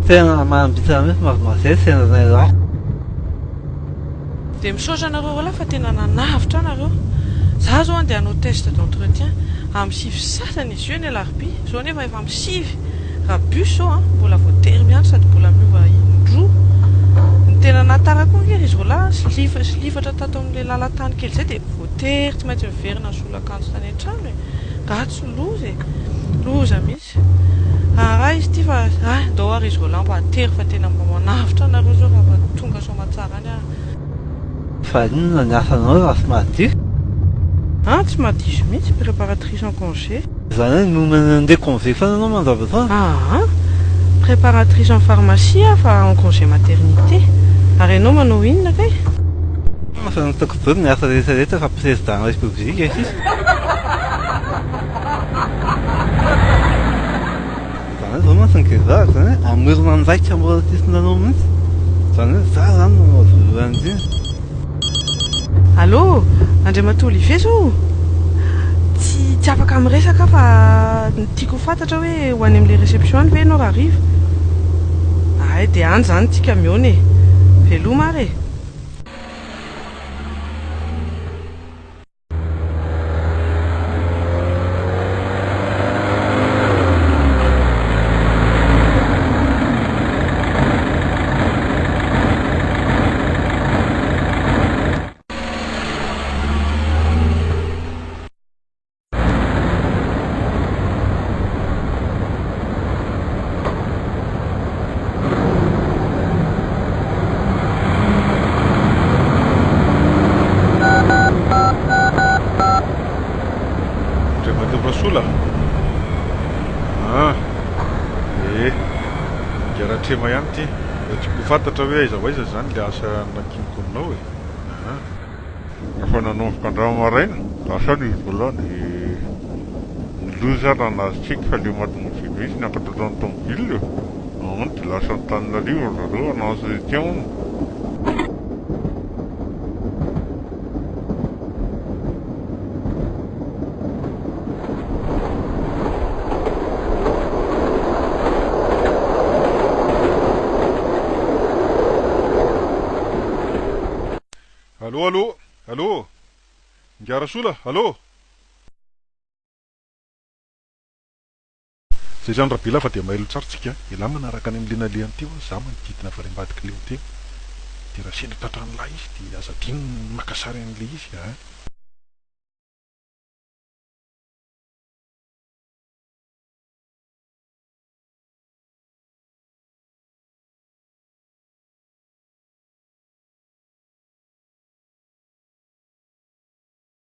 Tena manambitsana mihitsy mademoiselle sendra anay lahy. Dia misaotra anareo roalahy fa tena nanavotra ahy nareo. Za zao andeha hanao test d'entretien amin'ny sivy sy sasany izy io eny Alarobia. Zao nefa efa amin'ny sivy. Raha bus zao an, mbola voatery miandry sady mbola miova indroa. Ny tena nahatara koa ange ry roalahy silifatra tato amin'ilay lalan-tany kely izay dia voatery tsy maintsy miverina nisolo akanjo tany an-trano e. Nga tsy loza e. Loza mihitsy. Raharaha izy ity fa ah ndao ary izy roalahy mba atero fa tena mba manavotra anareo zao raha mba tonga soamatsara any aho. Fa inona ny asanao raha tsy mahadiso? Ah tsy mahadiso mihitsy, préparatrice en congé. Izany hoe nomena andeha congé foana ianao mandrava-taona? Aa préparatrice en pharmacie aho fa en congé maternité. Ary ianao manao inona kay? Efa nataoko daholo ny asa rehetra rehetra fa président république sisa. Izany hoe izao mantsy ny kezahako izany hoe hamerina andraikitra mbola tsisy nanao mihitsy. Izany hoe izaho izany no hanao voalohany indrindra. Allô, Andriamatoa Olivier zao? Tsy tsy afaka miresaka aho fa ny tiako ho fantatra hoe ho any amin'ilay réception any ve ianao rahariva? Hay dia any izany tsika mihaona e! Veloma ary e! Andriamatoa Rasola a! Eh! Ingahy Ratrema ihany ity. Mba tiako ho fantatra hoe aiza ho aiza izany ilay asa nankiniko aminao e! Aa! Efa nanomboka androany maraina, lasa any izy roa lahy dia ny loza ary nanazo-tsiky fa le maty mozia mihitsy niakatra tao amin'ny tomobile e! Aa dia lasa Antananarivo ry zareo hanao entretien hono. Allo allo allo Ingahy Rasola allo. Zay zany Rabela fa dia mailo tsara tsika a! Elah manaraka any amle nalehany teo a, za manodidina avy any ambadik'le hotely, dia raha sendra tratran'lah izy dia aza adino ny maka sary an'le izy a!